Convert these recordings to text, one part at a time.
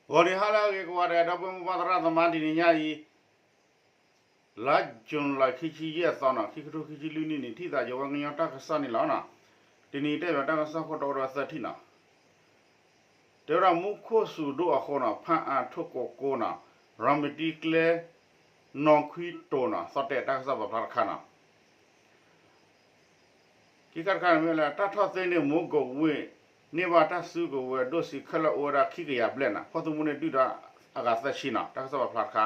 ဂီၤနံၤဟါလၢအဂ့ၤကိးဂၤဒဲး ဒီပုၢ်ဝဲၢ်မုၢ်ဘၣ်သရၣ်သမါ တနံၤညါအံၤ လါ July ခံဆံယဲၢ်သီနီၤ ခံကထိခံဆံလွံၢ်နံၣ်န့ၣ် ထံၣ်သးယဝဲကညီတၢ်ကစီၣ်န့ၣ်လီၤနီၤ. တနံၤတဲဘၣ်တၢ်ကစီၣ်ခိၣ်တီအိၣ်ဒီးသၢထံၣ်နီၤ. တဲဝဲဒၣ်မူခိၣ်စူၤဒိၣ်အဃိနီၤ ဖၣ်အါထိၣ်ကိကိနီၤ ရၤမတံကျဲ နီၢ်ခွံတိၤနီၤ သီၣ်တဲာ်တၢ်ကစီၣ်ပာ်ဖျါတခါနီၤ. ခံခါတခါန့ၣ်မ့ၢ်လၢ တၢ်ထီၣ်သ့န့ၢ်မူကိးဝ့ၢ် န့ၢ်ဘၣ်တၢ်စုကဝဲၤဒိၣ်ဆံးခဲလၢာ် အိၣ်ဝဲဒၣ်ခံကယၤဘျဲၣ်နီၤ ဖီၣ်သူမူန့ၢ်ဒုၣ်ဒါအဂၤသၢဆံနီၤ တၢ်ကစီၣ်ပာ်ဖျါတခါ.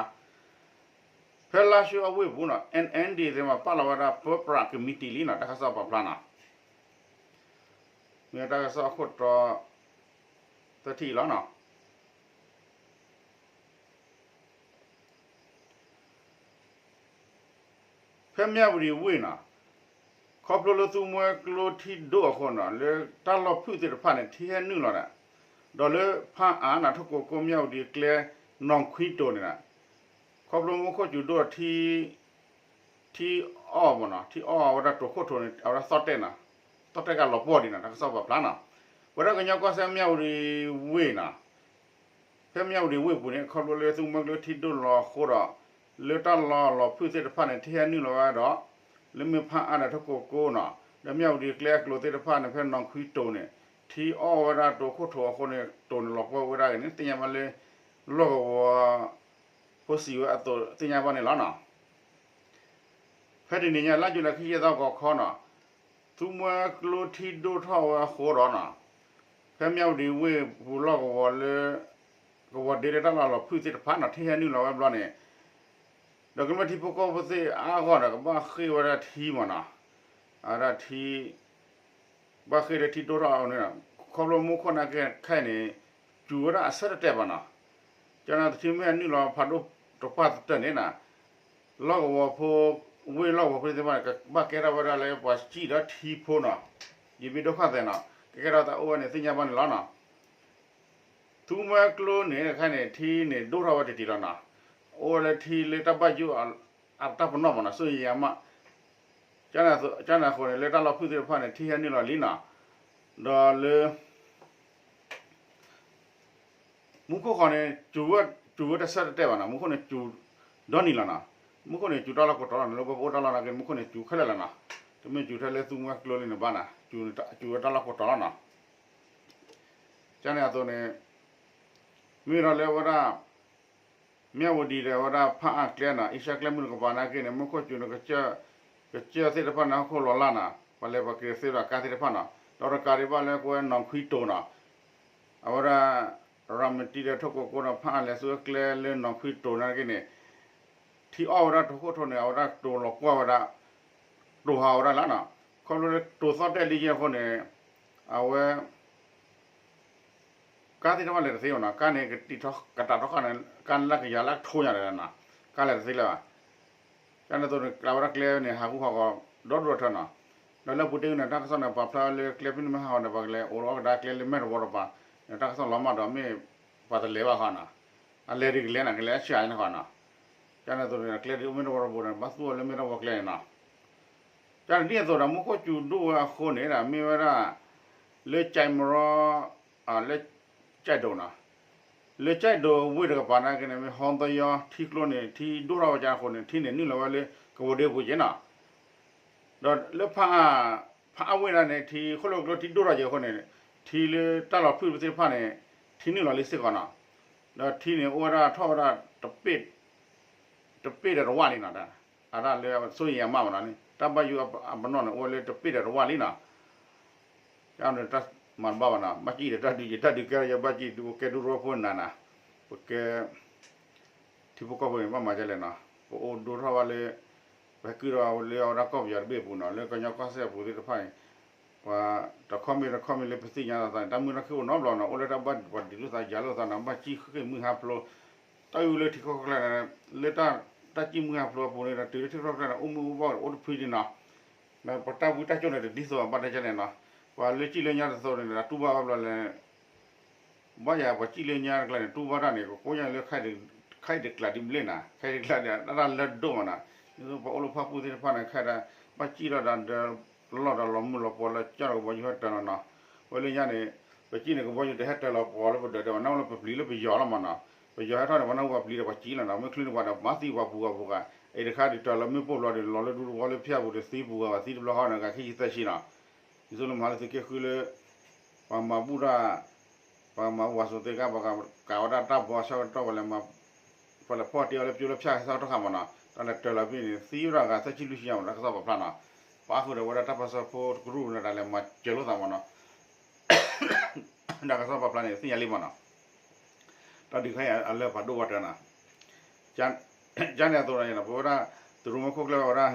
ဖဲလါၡိအဝ့ၢ်ပူၤနီၤ အ့ၣ်အ့ၣ်ဒီသ့ၣ်မး ပာ်လီၤဝဲဒၣ် ပၢပြးကမံးတံာ်လံနီၤ တၢ်ကစီၣ်ပာ်ဖျါနီၤ. မ့ၢ်တၢ်ကစီၣ်အခိၣ်တီ သၢထံၣ်လီၤနီၤ. ဖဲမၠၣ်ဝတံၤဝ့ၢ်နီၤ ခီဖျိလၢသူမွဲကျိထံဒိၣ်အဃိနီၤ လၢတၢ်လီၢ်ဖုၣ်သ့ၣ်တဖၣ်န့ၣ် ထံဟဲနုာ်လီၤဒီး ဒီးလၢဖၣ်အါနီၤ ထိၣ်ကိကိမၠၣ်ဝတံၤကျဲ နီၢ်ခွံတိၤန့ၣ်နီၤ ခီဖျိမူခိၣ်စူၤဒိၣ်ထံ ထံအီၣ်မးနီၤ ထံအီၣ်ဝဲဒၣ်တိၤခိၣ်ထိးန့ၣ် အဝဲဒၣ်သီၣ်တဲာ်နီၤ သီၣ်တဲာ်ကလီၤပှီၢ်ဒံးနီၤ တၢ်ကစီၣ်ပာ်ဖျါနီၤ. ဝဲဒၣ်ကညီကီၢ်စဲၣ်မၠၣ်ဝတံၤဝ့ၢ်နီၤ ဖဲမၠၣ်ဝတံၤဝ့ၢ်ပူၤန့ၣ် ခီဖျိလၢသူမွဲကျိထံဒိၣ်လီၤအဃိဒီး လၢတၢ်လီၢ်လီၤဖုၣ်သ့ၣ်တဖၣ်န့ၣ် ထံဟဲနုာ်လီၤဝဲဒီး လၢမ့ၢ်ဖၣ်အါဒီးထိၣ်ကိကိနီၤ ဒီးမၠၣ်ဝတံၤကျဲအကျိၤသ့ၣ်တဖၣ်န့ၣ် ဖဲနီၢ်ခွံတိၤန့ၣ် ထံအီၣ်ဝဲဒၣ်တိၤခိၣ်ထိးအဃိန့ၣ် တိၤန့ၣ်လီၤပှီၢ်ဝဲဒၣ်ဂ့ၤန့ၣ် သ့ၣ်ညါဘၣ်လၢ လီၢ်ကဝီၤ ဖိစံးဝဲအသိးသ့ၣ်ညါဘၣ်န့ၣ်လီၤနီၤ. ဖဲတနံၤညါ လါယူၤလံ ခံဆံယဲၢ်သီဂီၤခီနီၤ သူမွဲကျိထံဒိၣ်ထီၣ်ဝဲအဃိဒီးနီၤ ဖဲမၠၣ်ဝတံၤဝ့ၢ်ပူၤလီၢ်ကဝီၤလၢ ကဝီၤဒ့လၢတၢ်လီၢ်လီၤဖုၣ်သ့ၣ်တဖၣ်နီၤ ထံဟဲနုာ်လီၤဝဲဘျီန့ၣ် ဒီးကမျၢၢ်ထံဖိကီၢ်ဖိသ့ၣ်အါဂီၢ်ဒီး ကဘၣ်ဃ့ၢ်ဝဲဒၣ်ထံမးနီၤ အဝဲဒၣ်ထံ ဘၣ်ဃ့ၢ်ဒီးထံဒိၣ်ထီၣ်အန့ၣ် ခီဖျိမူခိၣ်နာ်က့ခဲအံၤန့ၣ် စူၤဝဲဒၣ်အဆၢတတဲာ်ဘၣ်နီၤ. ကန့ၣ်သထံမ့ၢ်အနုာ်လီၤဖးဒိၣ်တပှၢ်တၢၢ်န့ၣ်နီၤ လီၢ်ကဝီၤဖိ ဝ့ၢ်လီၢ်ကဝီၤဖိသ့ၣ်တဖၣ်န့ၣ် ကဘၣ်ကဲထီၣ်ဝဲဒၣ်လၢပှၤစံၣ်ဒီးထံဖိနီၤ ယမ့ၢ်ဒိၣ်ခီၣ်သဲးနီၤ ကကဲထီၣ်သးအိၣ်ဝဲန့ၣ် သ့ၣ်ညါဘၣ်န့ၣ်လီၤနီၤ. သူမွဲကျိန့ၣ်ခဲအံၤန့ၣ် ထံန့ၣ်ဒိၣ်ထီၣ်ဝဲတံၢ်တံၢ်လီၤနီၤ အိၣ်ဝဲလၢထံလၢတၢ်ဘၣ်ယိၣ် အတၢ်ပနီၣ်မးနီၤ စိယံၤယၤမး ကန့ၣ်အဃိန့ၣ် လၢတၢ်လီၢ်ဖုၣ်သ့ၣ်တဖၣ်န့ၣ် ထံဟဲနုာ်လီၤလံနီၤ ဒီးလၢ မူခိၣ်ဃီန့ၣ် စူၤဝဲတဆၢတတဲာ်ဘၣ်နီၤ မူခိၣ်န့ၣ်စူၤဒီနံၤလီၤနီၤ မူခိၣ်န့ၣ်စူၤတၢ်လီၢ်ကိးတီၤလီၤနီၤ လၢပအိၣ်တၢ်လီၢ်နာ်က့ မူခိၣ်န့ၣ်စူၤခဲလၢာ်လီၤနီၤ တမ့ၢ်စူၤထဲလၢသူမွဲကျိလံန့ၣ်ဘၣ်နီၤ စူၤဝဲတၢ်လီၢ်ကိးတီၤလီၤနီၤ ကန့ၣ်အသိးန့ၣ် မ့ၢ်ဒီးလၢဝဲဒၣ် မၠၣ်ဝတံၤဒီးဝဲဒၣ်ဖၣ်အါကျဲနီၤ အ့ရှါကျဲမုၢ်တကပၤနာ်က့န့ၣ် မူခိၣ်စူၤန့ၣ် ကစၢၢ်သ့ၣ်တဖၣ်န့ၣ် ဟီၣ်ခိၣ်လီၤလၢ်နီၤ ပှၤလဲၤပှၤက့ၤသ့ဒီးကါသ့ၣ်တဖၣ်နီၤ ဒီးတကးဒံးဘၣ်လၢကဝဲနီၢ်ခွံတိၤနီၤ အဝဲဒၣ် ရၤမတံဒီးထိၣ်ကိကိဒီးဖၣ်အါလဲၤဆူအကျဲလၢနီၢ်ခွံတိၤနာ်က့န့ၣ် ထံအီၣ်ဝဲဒၣ်တိၤခိၣ်ထိးန့ၣ် အဝဲဒၣ်တိၤလီၤပှီၢ်ဝဲဒၣ် တိၤဟးဝဲဒၣ်လၢနီၤ ခီဖျိလၢတိၤသီၣ်တဲာ်လံက့အဃိန့ၣ် အဝဲ ကါသ့ၣ်တဖၣ်လဲၤတသ့ဘၣ်နီၤ ကါန့ၣ် ကတံာ်ထီၣ်ကတၢ်ထီၣ်ခီန့ၣ် ကါန့ၣ်လၢကယၤလၢကထိညါဒီးနီၤ ကါလဲၤတသ့လၢၤဘၣ် ကန့ၣ်အသိးန့ၣ် ကျါဝဲဒၣ်ကျဲန့ၣ် ဟးဂူာ်ဟးဂီၤဒီဒိၣ်ထၢနီၤ ဒီးလၢပူၤတ့ၢ်န့ၣ် တၢ်ကစီၣ်န့ၣ် ပာ်ဖျါလၢကျဲဖဲန့ၣ်မ့ၢ်ဟးဂီၤန့ၣ် ပှၤကလဲၤအိးထီၣ်ကဒါကျဲလၢမဲၢ်တဝီတပၤန့ၣ် တၢ်ကစီၣ်လီၤမၢ်ဒီးမ့ၢ် ပှၤတလဲၤဘၣ်ဃီနီၤ အလဲၤဒ်ကလဲၤန့ၣ် ကလဲၤဆှၢန့ၣ်ဃီနီၤ ကန့ၣ်အသိးန့ၣ် ကျဲဒ်အိၣ်မဲၢ်တဝီတပူၤန့ၣ် ဘၣ်သူၣ်အီၤလၢမဲၢ်တဝီကျဲန့ၣ်နီၤ ကန့ၣ်ဒ်အသိးဒီး မူခိၣ်စူၤဒိၣ်ဝဲအဃိန့ၣ်ဒီး မ့ၢ်ဝဲဒၣ် လၢကၠဲးမရီ လၢကၠဲးဒိၣ်နီၤ လၢကၠဲးဒိၣ်ဝ့ၢ်တကပၤနာ်က့န့ၣ် မ့ၢ်ဟီသယီထံကျိန့ၣ် ထံဒိၣ်ထီၣ်ဝဲကန့ၣ်အဃိန့ၣ် ထံန့ၣ်နုာ်လီၤဝဲလၢကဝီၤဒ့ပူၤက့နီၤ ဒီးလၢ ဖးအါဝ့ၢ်ဒၣ်န့ၣ် ထံဃိၣ်လၢကျိထံဒိၣ်ထီၣ်က့ၤအဃိန့ၣ် ထံလၢတၢ်လီၢ်ဖုၣ်သ့ၣ်တဖၣ်န့ၣ် ထံနုာ်လီၤလံစ့ၢ်ကီးနီၤ ဒီးထံန့ၣ်အိၣ်ဝဲဒၣ်ထီၣ်ဝဲဒၣ် တပ့ၢ်ဒီးတဝၣ်လံနီၤ အတၢ်လၢစိယံၤအမးမးနီၤ တၢ်ဘၣ်ယိၣ်အပနီၣ်န့ၣ် အိၣ်ဝဲလၢတပ့ၢ်ဒီးတဝၣ်လံနီၤ ကန့ၣ်တၢ်မၤတဘၣ်ဘၣ်နီၤ ဘၣ်ကံၣ်ဒီးတၢ်ဒုးယတၢ်ဒုးကဲထီၣ်ယဘၣ်ကံၣ်ဒုးအိၣ်ကဲဒူၣ်ရီဖိနၤနီၤ ပကဲ ထံဖိကီၢ်ဖိန့ၣ် ဘၣ်မၤဒ်လဲၣ်နီၤ ပအိၣ်ဒိထီၣ်ဘၣ်လၢ ပဟဲကုၢ်ထီၣ်လၢအဝဲဒၣ်ကီၢ်ပယီၤတဘ့ၣ်အပူၤနီၤ လၢကညီကီၢ်စဲၣ်အပူၤသ့ၣ်တဖၣ်န့ၣ် ပှၤတခီမ့ၢ်တခီမ့ၢ်လၢပသ့ၣ်ညါလိာ်သးန့ၣ် တၢ်မုာ်တၢ်ခုၣ်အိၣ်နီတဘျီနီၤ အိၣ်လၢတၢ်ဘၣ်ပှၤဒုးလိာ်သးယၤလိာ်သးနီၤ ဘၣ်ကံၣ်ဃ့ၢ်မုၢ်ဟါဖျိ တၢ်အုၣ်လၢထံကီၢ်ချၢန့ၣ် လၢတၢ်ကံၣ်မုၢ်ဟါဖျိအပူၤန့ၣ်ဒီး တုၤလၢထံကီၢ်ချၢန့ၣ် အိၣ်မုာ်အိၣ်ဘှီၣ်အိၣ်တဖုဒံးနီၤ ပတၢ်ဝံတၢ်ကၠိၣ်န့ၣ် တဒ်သိးဘၣ်တဲကလဲၣ်နီၤ ပှၤလၢကံၣ်လၢညါတသိးန့ၣ် တူၢ်ဘၣ်ဘၣ်ဘျီလဲၣ် ဘၣ်ယၤပှၤကံၣ်လၢညါတကျါန့ၣ် တူၢ်ဘၣ်တၢ်န့ၣ် ကကိးညါလၢ ခဲအံၤတကျးဒ်မ့ၢ်လၢနီၤ ခဲအံၤတကျးဒ်တၢ်လၢဒိၣ်မးနီၤ ဒ်သိးပှၤအိၣ်လၢဖၣ်ပူၣ်သ့ၣ်တဖၣ်န့ၣ် ခဲအံၤဒၣ် ဘၣ်ကံၣ်လီၤဒီး လီၢ်ဒီးလီၤမုၢ်လီၤပှီၤလၢကၠီၣ်ဒီးကဘီယူၤဟဲတၢၤလီၤနီၤ ဝဲလၢညါန့ၣ် ပစံၣ်န့ၣ် ကဘီယူၤတဟဲတၢၤလီၤပှီၤလၢပဒၢးဒီး ပနၢ်ဟူလၢပပျံၤလၢပယီၤလီၤမၢ်နီၤ. ပယီၤဟဲထီၣ်န့ၣ် ပနၢ်ဟူပှၤပျံၤဒီးပှၤစံၣ်လီၤနီၤ. မ့ၢ်ချုးန့ၣ်ပှၤဒီး မၤသံပှၤပူၤဂၤပူၤဂၤ, အံၤတခါဒုးတၢၤလီၤမ့ၣ်ပိၢ်ဘျီဒီး လီၤလၢဒူသဝီလၢဖၠၣ်ပူၤဒီးသံပူၤဂၤပူၤသံတဘျီဃီန့ၣ် ဂၤခံဆံသၢဆံနီၤ. ဒ်သိးလၢမၤလၢသုးက့ဃုလၢ ပှၤမၤဘူၣ်တၢ် ပှၤမၤဘူၣ်ဝၤစိၤသ့ၣ်တဖၣ် ပှၤကးဝဲဒၣ်တၢ်ဘီဆၢကတီၢ် ပှၤလဲၤမၤ ပှၤလဲၤဖီၣ်တ့ၢ်အီၤလၢပျိလၢဖၠၣ်ဆၢကတီၢ်ခါမၢ်နီၤ. တၢ်လဲၤတၢၤလီၤဖဲန့ၣ် သံဝဲဒၣ်ဂၤသၢဆံလွံၢ်ဆံညါမၢ်နီၤ တၢ်ကစီၣ်ပာ်ဖျါနီၤ. ပာ်ဃုာ်ဒီးဝဲဒၣ်တၢ်ပၢၢ်ဆၢဖိတကရူၢ်န့ၣ် တၢ်လဲၤမၤစၢၤလိာ်သးမၢ်နီၤ. တၢ်ကစီၣ်ပာ်ဖျါန့ၣ် သ့ၣ်ညါလံမၢ်နီၤ. တၢ်ဒုးခဲအံၤအလၢပှၤဒိၣ်ဝဲတၢ်နီၤ. ကန့ၣ်အသိးန့ၣ် ပဝဲဒၣ် တရူးမီခိၣ်ကျၢၢ်ဝဲဒၣ်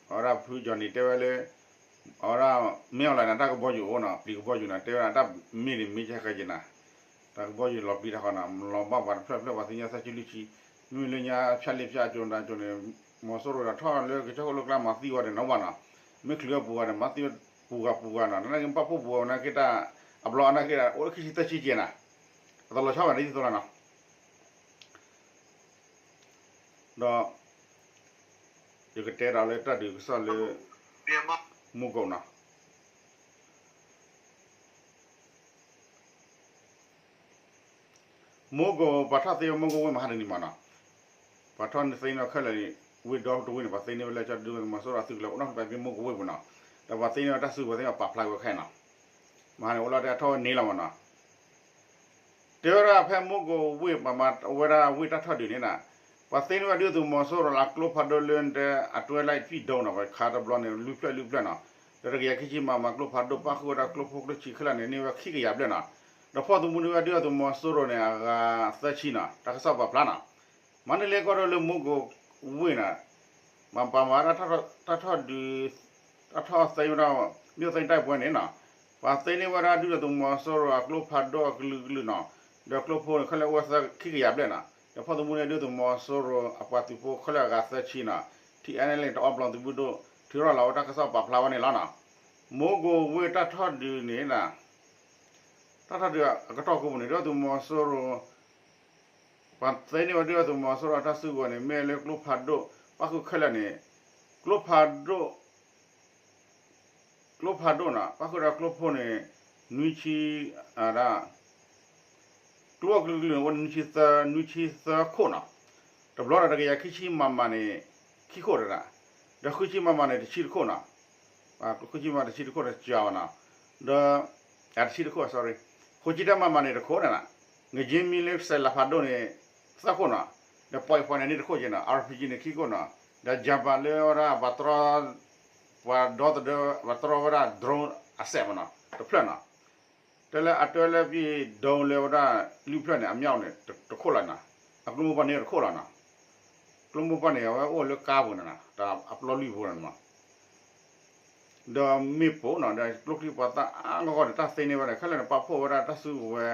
အဝဲဒၣ်ဖုကၠီၣ်နံၣ်တဲဝဲလၢ အဝဲဒၣ် မ့ၢ်အီၤလၢန့ၣ် တၢ်ကဘီယူၤအိၣ်နီၤ ပျံၤကဘီယူၤနီၤ တဲဝဲဒၣ်တၢ်မ့ၢ်န့ၣ်မ့ၢ်ကဲဃဲက့ၤနၤ တၢ်ကဘီယူၤလီၤပျံၤတၢ်ဃီနီၤ လီၤဘၣ်ပှၤတဖျၢၣ်ဖျၢၣ်ပှၤသ့ၣ်ညါသၢဆံလွံၢ်ဆံ မ့မ့ၢ်လၢညါဖၠၣ်လ့ဖၠၣ်အကၠိနၤကၠိန့ၣ် မီၤစိရိၤဒီးထီၣ်လၢကစၢၢ်ခိၣ်လိာ်ကျါမၤသံဝဲဒီးနီၢ်ဘၣ်နီၤ မ့ၢ်ချုးအပူၤဂၤဒီး မၤသံပူၤဂၤပူၤဂၤနီၤ နာ်က့ဘၣ်ဖှိၣ်ပူၤဂၤနာ်က့တၢ် အဘျီအနာ်က့ဒၣ် အိၣ်လၢခံဆံသၢဆံကဲနၤ အတလီၤဆီဘၣ်ဒ်သိးလီၤနီၤ ဒီး ယကတဲဒီးလၢတၢ်ဒုးကစီၣ်လၢ မူကိးနီၤ မူကိး ပှၤထီၣ်သ့ဝဲမူကိးဝ့ၢ်မဟါတနံၤမးနီၤ ပှၤထီၣ်သ့န့ၢ်ခဲလၢာ်န့ၣ် ဝ့ၢ်ဒီတဝ့ၢ်န့ၣ် ပှၤသ့န့ၢ်ဝဲလၢကၠီဒုမီၤစိရိၤအသုးကလၢၤအိၣ်နီၣ်ဖဲမူကိးဝ့ၢ်ပူၤနီၤ ဒီးပှၤသ့န့ၢ်ဝဲတၢ်စုကဝဲၤသ့ၣ်တဖၣ်ပာ်ဖျါဝဲခဲအံၤနီၤ မဟါန့ၣ် အိၣ်လီၤတဲာ်ထီၣ်ဝဲန့ၣ်လီၤမးနီၤ တဲဝဲဒၣ်ဖဲမူကိးဝ့ၢ် ပှၤမၤဝဲဒၣ်ဝ့ၢ်တၢ်ထီၣ်ဒုးန့ၣ်နီၤ ပှၤသ့န့ၢ်ဝဲဒုၣ်ဒါသုးမီၤစိရိၤလၢအကျိဖးဒိၣ်လၢတဲ အတြဲလၢပံၣ်ဒိၣ်နီၤ ပှၤခးတဘျီန့ၣ် လွံၢ်ဖျၢၣ်လွံၢ်ဖျၢၣ်နီၤ ဒီးတကယၤခံဆံမးမးကျိဖးဒိၣ် ပၣ်ဃုာ်ဝဲဒၣ်ကျိဖိကျိဆံခဲလၢာ်န့ၣ် န့ၢ်ဝဲခံကယၤဘျဲၣ်နီၤ ဒီးဖီၣ်သမူန့ၢ်ဝဲဒုၣ်ဒါသုးမီၤစိရိၤန့ၣ် အဂၤသၢဆံနီၤ တၢ်ကစီၣ်ပာ်ဖျါနီၤ မၤန့ၢ်လၢကီၢ်ဒိၣ်လၢမူကိးဝ့ၢ်နီၤ မၤပာ်မၤဝဲဒၣ်တၢ်ထီၣ်ဒုး တၢ်ထီၣ်သ့ဝဲဒၣ် မ့ၢ်သ့တၢ်ပှဲၤန့ၣ်နီၤ ပှၤသ့န့ၢ်ဝဲဒၣ်ဒုၣ်ဒါသုးမီၤစိရိၤအကျိဖးဒိၣ်အကလုာ်ကလုာ်နီၤ ဒီးကျိဖိန့ၣ် ခဲလၢာ်အိၣ်ဝဲသၢခံကယၤဘျဲၣ်နီၤ ဒီးဖီၣ်သမူန့ၢ်ဒုၣ်ဒါသုးမီၤစိရိၤအပှၤသုးဖိခဲလၢာ်အဂၤသၢဆံနီၤ ထံၣ်အဲၣ်နဲၣ်လ့ၣ် တအီပျီသုးမုၢ်ဒိၣ် ထုးထီၣ်လီၤဝဲတၢ်ကစီၣ်ပာ်ဖျါဝဲန့ၣ်လီၤနီၤ မူကိးဝ့ၢ်တၢ်ထီၣ်ဒုးန့ၣ် တၢ်ထီၣ်ဒုးအကတီၢ်ကိးပူၤန့ၣ် ဒုၣ်ဒါသုးမီၤစိရိၤ ပှၤသ့န့ၢ်ဝဲဒုၣ်ဒါသုးမီၤစိရိၤအတၢ်စုကဝဲၤန့ၣ် မ့ၢ်လၢကျိဖးဒိၣ် ပၣ်ဃုာ်ခဲလၢာ်န့ၣ် ကျိဖးဒိၣ် ကျိဖးဒိၣ်နီၤ ပၣ်ဃုာ်ဒီးကျိဖိန့ၣ် နွံဆံ ဒၣ် ကျိအကလုာ်ကလုာ်န့ၣ် အိၣ်နွံဆံသၢ နွံဆံသၢခိၣ်နီၤ တဘျီဒီးတကယၤခံဆံမးမးန့ၣ် ခံခိၣ်တဒၣ် ဒီးဃုဆံမးမးန့ၣ် တဆံတခိၣ်နီၤ ဃုဆံမးတဆံတခိၣ်တကဘၣ်နီၤ ဒီး တဆံတခိၣ် sorry ဃိးဆံတၢမးမးန့ၣ်တခိၣ်န့ၣ်နီၤ ငက့မံလၢစဲးလးဖးဒိၣ်န့ၣ် သၢခိၣ်နီၤ ဒီးပီအံၤပီန့ၣ်န့ၣ်တခိၣ်က့နီၤ RPG န့ၣ်ခံခိၣ်နီၤ ဒီး Japan လၢဝဲဒၣ် ပှၤဒီသဒၢ ပှၤတြီဝဲဒၣ် drone အစဲးမးနီၤ တဖျၢၣ်နီၤ တဲလၢအတြဲလၢပံၣ်ဒိၣ်လၢဝဲဒၣ် လွံၢ်ဖျၢၣ်န့ၣ် အမြောက်န့ၣ် တခိၣ်လီၤနီၤ အကျိမိၢ်ပှၢ်န့ၣ်တခိၣ်လီၤနီၤ ကျိမိၢ်ပှၢ်န့ၣ် အဝဲအိၣ်လၢကါပူၤန့ၣ်နီၤ တၢ်အပျီလွံၢ်ဖိန့ၣ်မး ဒီးမ့ၣ်ပိၢ်နီၤ ဒီးကျိချံပှၤသၣ်အါဂီၢ်ဂီၢ်န့ၣ် တၢ်သ့န့ၢ်ဝဲန့ၣ် ခဲလၢာ်န့ၣ် ပာ်ဖှိၣ်ဝဲဒၣ်တၢ်စုကဝဲၤ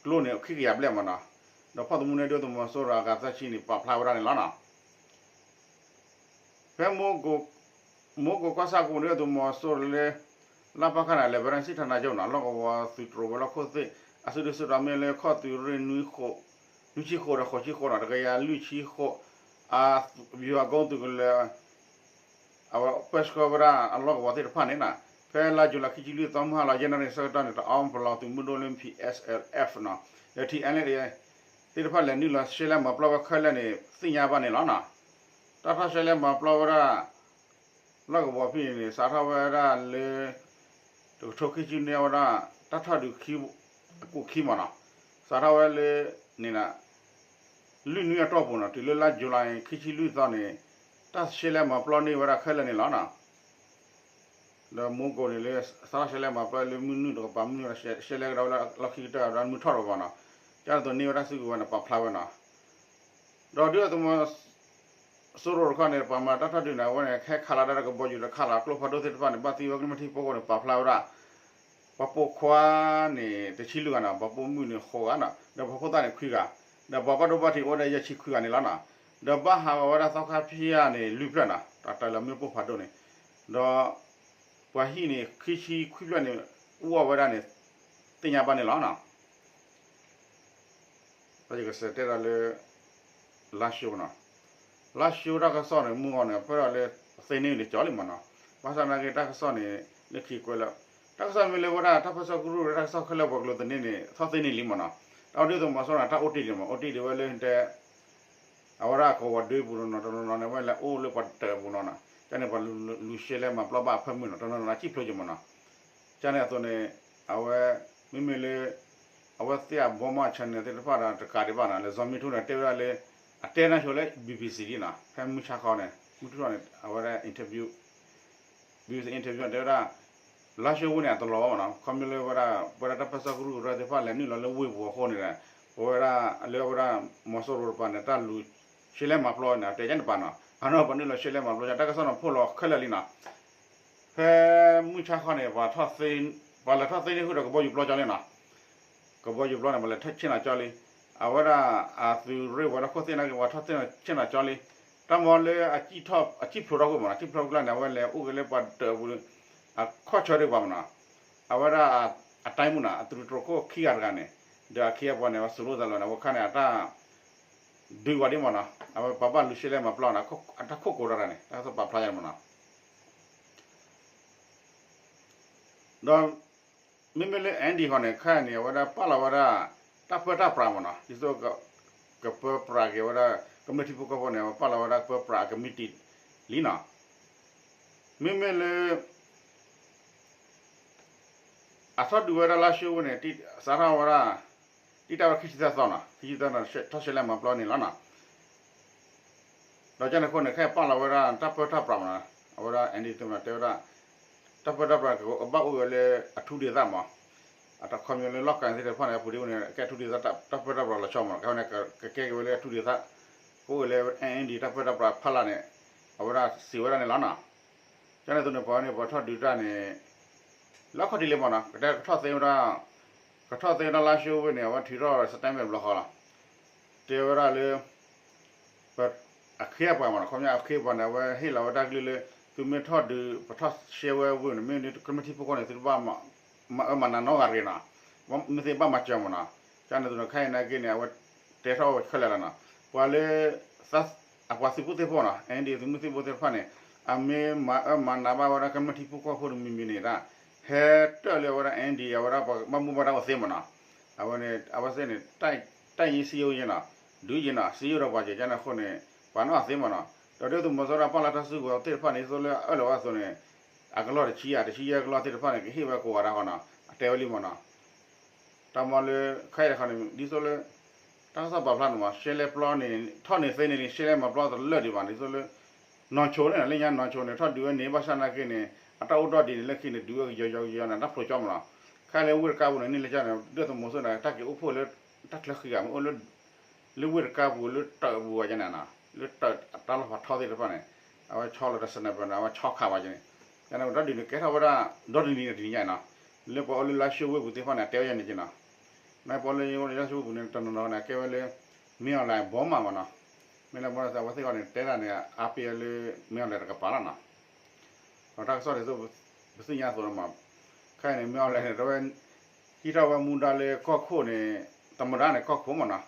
ကျိန့ၣ် ခံကယၤဘျဲၣ်မးနီၤ ဒီးဖီၣ်သမူန့ၢ်ဒုၣ်ဒါသုးမီၤစိရိၤအဂၤသၢဆံန့ၣ် ပာ်ဖျါဝဲဒၣ်န့ၣ်လီၤနီၤ ဖဲ မူကိးကီၢ်ဆၣ်ကိးန့ၣ် ဒုၣ်ဒါသုးမီၤစိရိၤလၢ လါပၢ်ခါန့ၣ် လဲၤဝဲဒၣ်စံၣ်ထၣ်နါကၠိနီၤ လီၢ်ကဝီၤသုးတြိၤဝဲၤလီၢ်ခိၣ်သ့ၣ် အစုဒုးစုတီၤမ့ၢ်လၢခီၣ်သုးရ့ၣ် နွံဆံဃိးဒီးဃိးဆံဃိးနီၤ တကယၤလွံၢ်ဆံဃိး အ ဗျူဟာကုန်း သုးကလၢၤ အဝဲပၢဆှၢဝဲဒၣ်အလီၢ်ကဝီၤသ့ၣ်တဖၣ်န့ၣ်နီၤ ဖဲလါယူၤလံခံဆံလွံၢ်သီ မုၢ်ဟါလီၤ ယဲၢ်နၣ်ရံၣ်ဆၢကတီၢ်န့ၣ် တအီပလီၢ်သုးမုၢ်ဒိၣ်လၢ P S L F နီၤ ဒီး T N L A သ့ၣ်တဖၣ်လဲၤနုာ်လီၤရှဲလဲမၤပျီဝဲခဲလၢာ်န့ၣ် သ့ၣ်ညါဘၣ်န့ၣ်လီၤနီၤ တၢ်ထီၣ်ရှဲလဲမၤပျီဝဲဒၣ် လီၢ်ကဝီၤဖဲန့ၣ် စးထီၣ်ဝဲဒၣ်လၢ တကထိခံဆံန့ၢ်ဝဲဒၣ် တၢ်ထီၣ်ဒုးခံ အကူာ်ခံမးနီၤ စးထီၣ်ဝဲလၢ န့ၣ် လွံၢ်နွံအတီၢ်ပူၤနီၤ တုၤလၢလါယူၤလံခံဆံလွံၢ်သီန့ၣ် တၢ်ရှဲလဲမၤပျီန့ၢ်ဝဲဒၣ်ခဲလၢာ်န့ၣ်လီၤနီၤ ဒီးမူကိးန့ၣ်လၢ စးထီၣ်ရှဲလဲမၤပျီလၢမုၢ်နုာ်တကပၤ မုၢ်နုာ်ဒီးရှဲလဲကဒီးဝဲလၢလီၢ်ခံကတၢၢ်ဒီးမုၢ်ထီၣ်တကပၤနီၤ ကၢ်တသိးန့ၢ်ဝဲဒၣ်စုကဝဲၤန့ၣ် ပာ်ဖျါဝဲနီၤ ဒီးဒုၣ်ဒါသုးမီၤစိရိၤတခီန့ၣ် ပှၤမၤတၢ်ထီၣ်ဒုးန့ၣ် အဝဲန့ၣ် ဟဲခးလီၤဒၣ်တၢ်ကဘီယူၤဒီးခးလီၤကျိဖးဒိၣ်သ့ၣ်တဖၣ်န့ၣ် ဘၣ်သံဝဲကလုၢ်မ့ၢ်ထံဖိကီၢ်န့ၣ် ပာ်ဖျါဝဲဒၣ် ပှၤပိာ်ခွါန့ၣ် တဆံလွံၢ်ဂၤနီၤ ပှၤပိာ်မုၣ်န့ၣ် ဃိးဂၤနီၤ ဒီးပှၤဖိသၣ်န့ၣ် ခွံဂၤ ဒီးပှၤဘၣ်ဒိဘၣ်ထံးအိၣ်ဝဲဒၣ်ယဲၢ်ဆံခွံဂၤန့ၣ်လီၤနီၤ ဒီးဘၣ်ဟးဂီၤဝဲဒၣ်သီခါဖံးယၢ်န့ၣ် လွံၢ်ဖျၢၣ်နီၤ တၢ်တၢ်လၢမ့ၣ်ပိၢ်ဖးဒိၣ်န့ၣ် ဒီး ပှၤဟံၣ်န့ၣ် ခံဆံခွံဖျၢၣ်န့ၣ် အိၣ်ဝဲဒၣ်န့ၣ် သ့ၣ်ညါဘၣ်န့ၣ်လီၤနီၤ ဒီးယကစးတဲဒီးလၢ လါၡိနီၤ, လါၡိတၢ်ကစီၣ်န့ၣ် မုၢ်ဂီၤန့ၣ် ဖဲဒီးလၢ သ့န့ၢ်လၢကၠီလံမးနီၤ, ဘၣ်ဆၣ်နာ်က့တၢ်ကစီၣ်န့ၣ် လၢခံကွဲးလၢ တၢ်ကစီၣ်မ့ၢ်လၢဝဲဒၣ် တၢ်ပၢဆှၢကရူၢ် တၢ်ကစီၣ်ခဲလၢာ် ပှၤကလုာ်သန့န့ၣ် ထီၣ်သ့န့ၢ်လံမ့ၢ်နီၤ. တၢ်ဒုးသုးမီၤစိရိၤန့ၣ် တၢ်အိၣ်တ့ၢ်ဒံးမး အိၣ်တ့ၢ်ဒံးဝဲလၢတဲ အဝဲဒၣ်ကဝီၤဒ့ပူၤနီၤ တနီၤနီၤန့ၣ် ဝဲလဲၤအိၣ်လၢပှၤတၢးအပူၤနီၤနီၤ ကန့ၣ် ပှၤလူၤရှဲလဲမၤပျီဘၣ်အဖၢမုၢ်နီၤ တနီၤနီၤ အစံၣ်ဖျိးက့ၤမ့ၢ်နီၤ. ကန့ၣ်အသိးန့ၣ် အဝဲ မ့မ့ၢ်လၢ အဝဲသ့ၣ်အဘီမီၢ် channel သ့ၣ်တဖၣ်ဒီးတကးဒံးဘၣ်နီၤ လၢစီၤမံထူန့ၣ် တဲဝဲဒၣ်လၢ အတဲနၢ်ဆိလၢ BBC လံနီၤ ဖဲမုၢ်ဆါခီန့ၣ် မုၢ်ထူၣ်ထီၣ်န့ၣ် အဝဲဒၣ် interview BBC interview န့ၣ် တဲဝဲဒၣ် လါၡိဝ့ၢ်န့ၣ် အတလီၤဘၣ်မ့ၢ်နီၤ ခီဖျိလၢဝဲဒၣ် ပဝဲဒၣ်တၢ်ပၢဆှၢကရူၢ်ကရၢသ့ၣ်တဖၣ်လဲၤနုာ်လီၤလၢဝ့ၢ်ပူၤအဃိန့ၣ်ဒီး ပဝဲဒၣ်လၢဝဲဒၣ် မီၤစိရိၤတပၤန့ၣ် တၢ်လူၤရှဲလဲမၤပျီန့ၣ် အတဲကန့ၣ်ပၤနီၤ အနီၢ်ပှၤနုာ်လီၤရှဲလဲမၤပျီ တၢ်ကစီၣ်န့ၣ် ဖိးလီၤခဲလၢာ်လံနီၤ. ဖဲမုၢ်ဆါခီန့ၣ် ပှၤလဲၤထီၣ်သ့န့ၢ်ဃုာ်ဒီးကဘီယူၤပျီကၠီလံနီၤ ကဘီယူၤပျီန့ၣ် ပှၤလဲၤထီၣ်ဆ့ၣ်နီၤကၠီလံ. အဝဲဒၣ်အသုးရ့ၣ်ဝဲဒၣ်ခိၣ်သ့ၣ်နာ်က့ ပှၤထီၣ်ဆ့ၣ်နီၤကၠီလံ. တၢ်မီလၢအစံၣ်ဖျိးထီၣ်ကွံာ်မ့ၢ်နီၤ စံၣ်ဖျိးကွံာ်လၢန့ၣ် အဝဲလဲၤအိၣ်က့ၤလၢပှၤတၢးပူၤ အခီၣ်ဆၢဒံးပှၤမ့ၢ်နီၤ အဝဲဒၣ် အတၢ်မုၢ်နီၤ အသုးတြိၤခိၣ်ခံဂၤတဂၤန့ၣ် ဒီးအခ့အပှၤန့ၣ် အဝဲစူးလိာ်သးလီၤန့ၣ် အဝဲခါန့ၣ် အတၢ် ဒုးဝဲဒ်မ့ၢ်နီၤ အဝဲပှၤဘၣ်လူၤရှဲလဲမၤပျီန့ၣ် အတၢ်ခိၣ်ကိးတၢ်န့ၣ် တၢ်ကစီၣ်ပာ်ဖျါယါန့ၣ်မ့ၢ်နီၤ ဒီး မ့မ့ၢ်လၢ Andy ဃီန့ၣ် ခဲအံၤန့ၣ် အဝဲဒၣ်ပာ်လီၤဝဲဒၣ် တၢ်ပၢတၢ်ပြးမ့ၢ်နီၤ ဒ်သိး ကပၢပြးက့ၤဝဲဒၣ် ကမျၢၢ်ထံဖိကီၢ်ဖိန့ၣ် အဝဲပာ်လီၤဝဲဒၣ်ပၢပြးအကမံးတံာ်လံနီၤ မ့မ့ၢ်လၢ အထီၣ်ဒုးဝဲဒၣ်လါၡိဝ့ၢ်န့ၣ် စးထီၣ်ဝဲဒၣ် တံၢ်တၢ်ဝဲခံဆံသၢသီနီၤ ခံဆံသၢသီ ထီၣ်ရှဲလဲမၤပျီန့ၣ်လီၤနီၤ ဒီးကန့ၣ်အဃိန့ၣ် ခဲအံၤပာ်လီၤဝဲဒၣ်တၢ်ပၢတၢ်ပြးမ့ၢ်နီၤ အဝဲဒၣ် Andy သုးမ့ၢ်တဲဝဲဒၣ် တၢ်ပၢတၢ်ပြးကဘၣ်အိၣ်ဝဲလၢအထူဒေသမး အတခီပညီလၢလီၢ်ကၤသ့ၣ်တဖၣ်န့ၣ် အပူၤဒ်အံၤန့ၣ် ကဲအထူဒေသ တၢ်ပၢတၢ်ပြးလီၤဆီမး ခဲအံၤန့ၣ် ကကဲက့ၤဝဲလၢအထူဒေသ ကအိၣ်ဝဲလၢ Andy တၢ်ပၢတၢ်ပြးဖီလာ်န့ၣ် အဝဲဒၣ်စံးဝဲဒၣ်န့ၣ်လီၤနီၤ ကန့ၣ်အသိးန့ၣ် ပှၤန့ၣ် ပှၤထီၣ်ဒုးတၢ်န့ၣ် လၢအခီၣ်ထံးလံမ့ၢ်နီၤ ကတဲကထီၣ်သ့ဝဲဒၣ် ကထီၣ်သ့ဝဲဒၣ်လါၡိဝ့ၢ်န့ၣ် အဝဲထုးထီၣ် statement တဘျီဃီလီၤ တဲဝဲဒၣ်လၢ အခ့အပှၤမ့ၢ်နီၤ ခီပညီအခ့အပှၤန့ၣ် အဝဲဟ့ၣ်လီၤဝဲတၢ်ကလုၢ်လၢ သုမ့ၢ်ထီၣ်ဒုး ပထီၣ်ရှဲဝဲဝ့ၢ်န့ၣ် မ့ၢ်ကမျၢၢ်ထံဖိကီၢ်ဖိန့ၣ် သုတဘၣ်မၤအၢမၤနးနီတဂၤတဂ့ၤနီၤ မ့ၢ်သ့ဘၣ်မၤစၢၤမ့ၢ်နီၤ ကန့ၣ်အသိးန့ၣ် ခဲအံၤနာ်က့န့ၣ် အဝဲတဲထီၣ်ခဲလၢာ်လီၤနီၤ ပှၤလၢ အပှၤသုးဖိသ့ၣ်တဖၣ်နီၤ Andy သုးမုၢ်သံၣ်ဘိသ့ၣ်တဖၣ်န့ၣ် အမ့ၢ်မၤအၢမၤနးဘၣ်ဝဲဒၣ်ကမျၢၢ်ထံဖိကီၢ်ဖိတမံၤမံၤန့ၣ်ဒၣ် ဟဲတၢၢ်လၢအဝဲဒၣ် Andy အဝဲဒၣ်ပှၤဘၣ်မူဘၣ်ဒါအိၣ်သ့မ့ၢ်နီၤ အဝဲန့ၣ် အဝဲသ့ၣ်န့ၣ် တၢ်ယ့စံယိယ့နီၤ ဒုးယ့နီၤ စံယိဒီးပှၤကဲကန့ၣ်အဃိန့ၣ် ပှၤနီၢ်အသ့မ့ၢ်နီၤ ဒီးဒ်သိးမီၤစိရိၤပာ်လီၤတၢ်စုကဝဲၤသ့ၣ်တဖၣ်န့ၣ် ဒ်သိးလၢအအၢၣ်လီၤဝဲအသိးန့ၣ် အကလီၢ်တဆံယဲၢ် တဆံယဲၢ်ကလီၢ်သ့ၣ်တဖၣ်န့ၣ် ကဟ့ၣ်ဝဲကိးဂၤဒၣ်ဃီနီၤ အတဲဝဲလံမ့ၢ်နီၤ တၢ်မီလၢ ခဲအံၤတခီန့ၣ် ဒ်သိးလၢ တၢ်ကစီၣ်ပာ်ဖျါန့ၣ်မ့ၢ် ရှဲလဲပျီန့ၣ် ထီၣ်န့ၢ်သ့န့ၢ်လံ ရှဲလဲမၤပျီတလၢာ်ဒံးဘၣ် ဒ်သိးလၢ နီၢ်ဆိန့ၣ် လၢညါနီၢ်ဆိန့ၣ် ထီၣ်ဒုးဝဲန့ၣ် ဘၣ်ဆၣ်နာ်က့န့ၣ် အတၢ်အိၣ်ဒီဒံးန့ၣ် လၢခံန့ၣ် ဒုးဝဲကယီကယီကယီန့ၣ် တၢ်ဖျိးကၠီမ့ၢ်နီၤ ခဲလၢာ်ဝ့ၢ်တကါပူၤန့ၣ် န့ၢ်လၢကန့ၣ် ဒ်သိးမီၤစိရိၤန့ၣ် တၢ်က့ၤအိၣ်ဖှိၣ်လၢ တၢ်ချၢဃံဂၤမ့ၢ်အိၣ်လၢ လၢဝ့ၢ်တကါပူၤ လၢတၢးပူၤဝဲကန့ၣ်နီၤ လၢတၢးတၢ်လီၢ်ဖးထီသ့ၣ်တဖၣ်န့ၣ် အဝဲဆီလီၤတၢ် sniper န့ၣ် အဝဲဆီခးဝဲကန့ၣ် ကန့ၣ်တၢ်ဒုးန့ၣ် ကဲထီၣ်ဝဲဒၣ် ဒီတနံၤန့ၣ်တနံၤညါနီၤ လၢပှၤအိၣ်လၢလါၡိဝ့ၢ်ပူၤသ့ၣ်တဖၣ်န့ၣ် အတဲဝဲယဲန့ၣ်က့နီၤ နပှၤအိၣ်လၢလါၡိဝ့ၢ်ပူၤန့ၣ် တနီၤနီၤန့ၣ် အကဲဝဲလၢ မင်းအောင်လှိုင် ဘီမးမ့ၢ်နီၤ မင်းအောင်လှိုင် ဘီမး အဝဲသ့ၣ်အီၤန့ၣ် တဲဒၣ်န့ၣ် အားပေးလၢ မင်းအောင်လှိုင် တကပၤလီၤနီၤ ဒီးတၢ်ကစီၣ်ဒ်သိး ပသ့ၣ်ညါအသိးလီၤမး ခဲအံၤန့ၣ် မင်းအောင်လှိုင် န့ၣ် တဝဲ ဟံးထီၣ်ဝဲမူဒါလၢကီၢ်ခိၣ်န့ၣ် သမ္မတ န့ၣ် ကီၢ်ခိၣ်မ့ၢ်နီၤ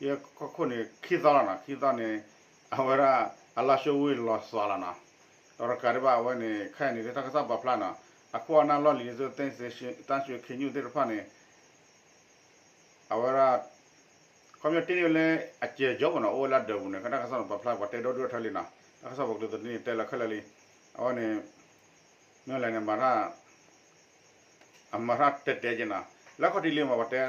ယဲကီၢ်ခိၣ်န့ၣ် ခံသီလီၤနီၤ ခံသီန့ၣ် အဝဲဒၣ် အလါၡိဝ့ၢ်လီၤသွးလီၤနီၤ ဒီးတကးဒံးဘၣ်အဝဲန့ၣ် ခဲအံၤန့ၣ် လၢတၢ်ကစီၣ်ပာ်ဖျါနီၤ အခိၣ်အနၢ်လီၢ်လံၤဒ်သိး သ့စ့ တၢ်စူခ့ညူၣ်သ့ၣ်တဖၣ်န့ၣ် အဝဲဒၣ် ခီပညီတ့ၢ်န့ၢ်ဝဲလၢ အစဲးကၠီမ့ၢ်နီၤ အိၣ်ဝဲလၢဒၢးပူၤန့ၣ် တၢ်ကစီၣ်န့ၣ် ပာ်ဖျါပှၤတဲဒီဒူၣ်အထၢလံနီၤ တၢ်ကစီၣ်ပှၤကလုာ်သန့န့ၣ် တဲလီၤခဲလၢာ်လံ အဝဲန့ၣ် မ့ၢ်လဲၣ်န့ၣ် မၤတၢ် အမၤတၢ်တဲတဲက့နီၤ လၢခီၣ်ထံးလံမး ပှၤတဲ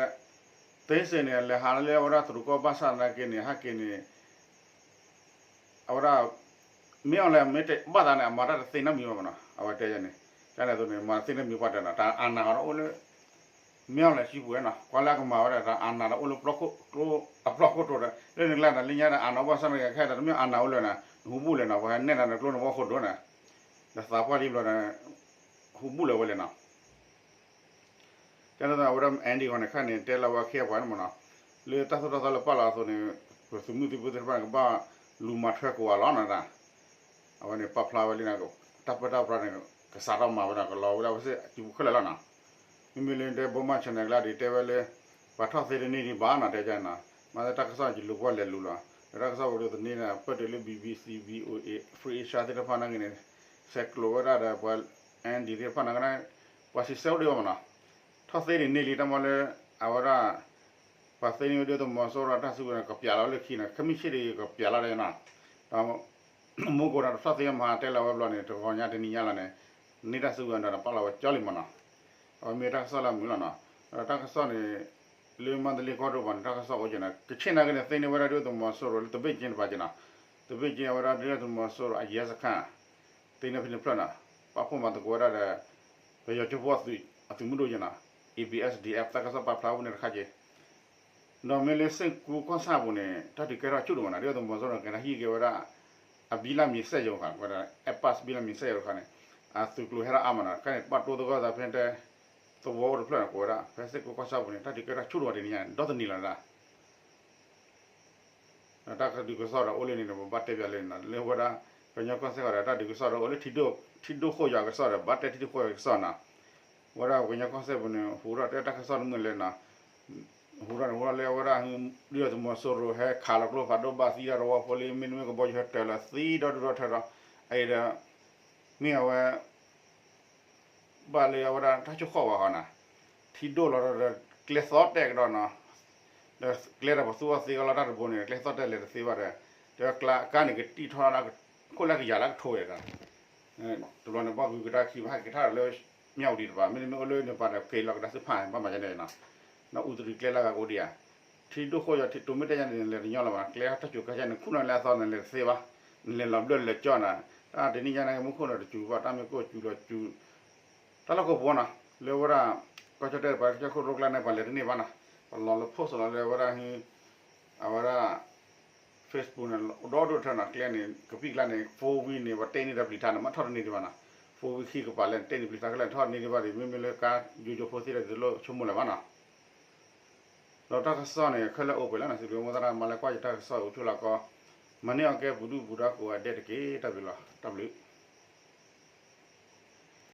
သ့စ့န့ၣ် လဲၤဟးလၢအဝဲဒၣ်တရူးကီၢ်ဘၣ်ဆၣ်သနာ်က့န့ၣ် ဟဲက့ၤန့ၣ် အဝဲဒၣ် မ့ၢ်အီၤလဲၣ် မ့ၢ်တဘၣ်သးန့ၣ် အမၤတၢ်တသ့နီတမံၤဘၣ်မ့ၢ်နီၤ အဝဲတဲယဲန့ၣ် ကန့ၣ်အသိးန့ၣ် မၤတသ့နီတမံၤပှၤတဲနီၤ တၢ်အနၢ်အီၤဒီးအိၣ်လၢ မ့ၢ်အီၤလဲၣ်စုပူၤဝဲနီၤ ကွၢ်လၢအကမၤဝဲဒၣ် တၢ်အနၢ်ဒီးအိၣ်လၢ အပျီၢ်ခိၣ်တိၤဒီး လၢနကျါဒီး လၢညါဒီး အနၢ်အိၣ်ဘၣ်ဆၣ်န့ၣ် ခဲအံၤတမ့ၢ်အနၢ်အိၣ်လၢၤနီၤ နဟူဘူၣ်လဲၣ်နီၤ ပှၤဟဲနဲၣ်တၢ်နကျိနဘီၣ်ခိၣ်ဒိၣ်န့ၣ် ဒီးသးပှၢ်လံဘျီဒီး ဟူဘူၣ်လၢၤဝဲလဲၣ်နီၤ ကန့ၣ်အဝဲဒၣ် Andy ဂီၢ်န့ၣ် ခဲအံၤန့ၣ် တဲလီၤဝဲအခ့အပှၤန့ၣ်မ့ၢ်နီၤ လၢတၢ်သိၣ်တၢ်သီလၢပာ်လီၤအသိးန့ၣ် ပသုးမုၢ်သံၣ်ဘိသ့ၣ်တဖၣ်န့ၣ် ကဘၣ်လူၤမၤထွဲကိးဂၤလီၤနီၤ အဝဲန့ၣ်ပာ်ဖျါဝဲလံနီၤ တၢ်ပၢတၢ်ပြးန့ၣ် ကစးထီၣ်မၤဝဲဒၣ် ကလီၤဝဲဒၣ်ဝဲစ့ၢ်ကီးခဲလၢာ်လီၤနီၤ မ့မ့ၢ်လၢတဲ ဘီမၢ် channel ကျါဒ်တဲဝဲလၢ ပှၤထီၣ်သ့တန့ၢ်ဒံးဘၣ်နီၤ တဲကန့ၣ် မ့ၢ်လၢတၢ်ကစီၣ်ယလူၤကွၢ်လဲၤလူၤလီၤ လၢတၢ်ကစီၣ်ပဒိးသန့ၤန့ၣ် ပၢၢ်တုၤလၢ BBC VOA Free Asia သ့ၣ်တဖၣ်နာ်က့န့ၣ် ဆဲးကျိးဝဲဒၣ်ဒီးပှၤ Andy သ့ၣ်တဖၣ်နာ်က့န့ၣ် ပှၤစံးဆၢအိၣ်ဒံးဘၣ်မးနီၤ, ထီၣ်သ့ဒံးန့ၢ်လံတၢ်မၤလၢ အဝဲဒၣ် ပှၤသ့န့ၢ်ဝဲဒုၣ်ဒါသုးမီၤစိရိၤတၢ်စုကဝဲၤန့ၣ် ကပျးလီၤလၢခံန့ၣ် ခဲမုၢ်ဆ့ၣ်ဒံးကပျးလီၤဒၣ်နီၤ, ဒီး မူကီၢ်န့ၣ် တထီၣ်သ့မဟါတဲလီၤဝဲဘျီန့ၣ် တဂီၤညါတနံၤညါလီၤန့ၣ် န့ၢ်တၢ်စုကဝဲၤဒီးနပာ်လီၤဝဲကၠီလံမးနီၤ, အဝဲမ့ၢ်တၢ်ကစီၣ်လၢအမုာ်လီၤနီၤ, ဒီးတၢ်ကစီၣ်န့ၣ် လၢမါတလ့ကီၢ်ဒိၣ်ဘၣ်န့ၣ် တၢ်ကစီၣ်အိၣ်က့ၤနီၤ, ကဆ့ၣ်နီၤက့ၤန့ၣ် သ့န့ၢ်ဝဲဒၣ်ဒုၣ်ဒါသုးမီၤစိရိၤလၢတဘ့ၣ်က့တပၤက့ၤနီၤ, တဘ့ၣ်က့အဝဲဒၣ်ဒုၣ်ဒါသုးမီၤစိရိၤအယဲစခါ သ့န့ၢ်ဖဲန့ၣ်ဖျၢၣ်နီၤ, ပာ်ဖှိၣ်မၤသကိးဝဲဒၣ်ဒီး ပယီၤကၠိဖိအသုးမုၢ်ဒိၣ်က့ၤနီၤ, A B S D F တၢ်ကစီၣ်ပာ်ဖျါဝဲန့ၣ်တခါက့ၤ ဒီးမ့ၢ်လၢစ့ၣ်ကူကီၢ်ဆၣ်ပူၤန့ၣ် တၢ်ဒုးကဲထီၣ်ဆူၣ်ဒိၣ်မးနီၤ, ဒုၣ်ဒါသုးမီၤစိရိၤန့ၣ် ကဟံးက့ၤဝဲဒၣ် အဘံလၢမံၤစဲၣ်ယိၤဃာ် ဝဲဒၣ် Airbus ဘံလၢမံၤစဲၣ်ယိၤတခါန့ၣ် အသုးကျိၤဟဲထီၣ်အါမးနီၤ, ခဲန့ၣ် ဘၣ်တိသဂၢၢ်သးဖဲတဲ သဝီအိၣ်တဖျၢၣ်န့ၣ် ကိးဝဲဒၣ် ဖဲစ့ၣ်ကူကီၢ်ဆၣ်ပူၤန့ၣ် တၢ်ဒုးကဲထီၣ်ဆူၣ်ဒိၣ်မးတနံၤညါန့ၣ် ဒီတနံၤလီၤဒၣ် တၢ်ဒုးကစီၣ်ဒီးအိၣ်လၢန့ၣ်ဒီး ပဘၣ်တဲပျးလၢန့ၣ်နီၤ, လၢဝဲဒၣ် ကညီကီၢ်စဲၣ်ဃီဒီး တၢ်ဒုးကစီၣ်ဒီးအိၣ်လၢ ထံဒိၣ်ဃိယွၤကစီၣ်ဒီး ဘၣ်တဲထံဒိၣ်ဃိယွၤကစီၣ်နီၤ, ဝဲဒၣ်ကညီကီၢ်စဲၣ်ပူၤန့ၣ် ဟူးထီၣ်တဲတၢ်ကစီၣ်တမုာ်လဲၣ်နီၤ, ဟူးထီၣ်န့ၣ် ဟူးထီၣ်လၢအဝဲဒၣ် ဒုၣ်ဒါသုးမီၤစိရိၤဟဲခးလီၤကျိဖးဒိၣ်ဘၣ်သံတၢ်တဝီဖိလံ မ့တမ့ၢ်ကဘီယူၤဟဲတၢၤလီၤသံဒီဒူၣ်ဒီထၢဒီး အအံၤဒီး မ့ၢ်အဝဲ ဘၣ်လၢအဝဲဒၣ်တၢ်ဆိၣ်ဃီၣ်ဝဲဃီနီၤ, ထံဒိၣ်လီၤဒီး ကျဲသီၣ်တဲာ်ကဒီးနီၤ, ဒီးကျဲဒီးပသူအီၤသ့ကလီတၢ်တဘိန့ၣ် ကျဲသီၣ်တဲာ်လဲၤတသ့ဘၣ်ဒီး တဲဝဲကျါအကါန့ၣ်ကတံၢ်ထီၣ်ခိၣ်လၢကယၤလၢကထိဝဲဒီး တဘျီန့ၣ် ဘီၣ်ဂုၤကဒါခံဘၣ်ဟဲက့ၤထီၣ်ဒီးလၢ မၠၣ်ဝတံၤတပၤ မ့တမ့ၢ်အိၣ်လၢန့ၣ်ပၤဒီး က့ၤလီၤကဒါသ့ၣ်ဖးန့ၣ် ဘၣ်မၤကဲန့ၣ်နီၤ, ဒီးအူတရံးကျဲလၢဂၤကအိၣ်ဒံးဧါ, ထံဒိၣ်ဃိယွၤထံတိၤမ့ၢ်တဲညါန့ၣ် နလဲၤတညီလၢၤဘၣ်, ကျဲတၢ်စူၤကါယါန့ၣ် ခူၣ်နီၤလၢအသီန့ၣ် နလဲၤတသ့ဘၣ်, နလဲၤလီၤဘျၢၣ်လဲၤကၠီနီၤ, တၢ်တနံၣ်ညါန့ၣ် မူခိၣ်န့ၣ်တစူၤဘၣ် တၢ်မ့ၢ်ကိၣ်စူၤလီၤစူၤ တၢ်လီၢ်ကိးပူၤနီၤ, လၢဝဲဒၣ် ကီၢ်ကၠီၣ်တဲၣ်တပၤ ကစၢၢ်ခိၣ်ရိကျါန့ၣ် ပှၤလဲၤတန့ၢ်ဘၣ်နီၤ, ပလီၤလၢ post လီၤလၢဝဲဒၣ် အဝဲဒၣ် Facebook န့ၣ် ဒီဒိၣ်ထၢနီၤ, ကျဲန့ၣ် ကပံၣ်ကျါန့ၣ် four wheel န့ၣ် ပှၤတဲန့ၢ်ဒီးပျံၤထါန့ၣ် မ့ၢ်ထီၣ်တန့ၢ်ဒံးဘၣ်နီၤ, four wheel ခံကပၤလဲၣ် တဲန့ၢ်ပျံၤထါခဲလၢာ် ထီၣ်တန့ၢ်ဒံးဘၣ်ဒီး မ့မ့ၢ်လၢကါယိယိဖိသ့ၣ်ဒီး တလိၣ်ဆိကမိၣ်လၢၤဘၣ်နီၤ, ဒီးတၢ်ကစီၣ်န့ၣ် ခဲလၢာ်အိၣ်ပှဲၤလၢနီၤ, စံးဘျုးမိၢ်သရၣ်မၤလၢကွၢ်ယတၢ်ကစီၣ်အိၣ်ဆူၣ်လီၤကီး, မၤန့ၢ်အီၤကဲပူၤဒုၣ်ပူၤဒါကိးဂၤဒဲးတက့ၢ်, တၢ်ဘျုးလီၤ, တၢ်ဘျုး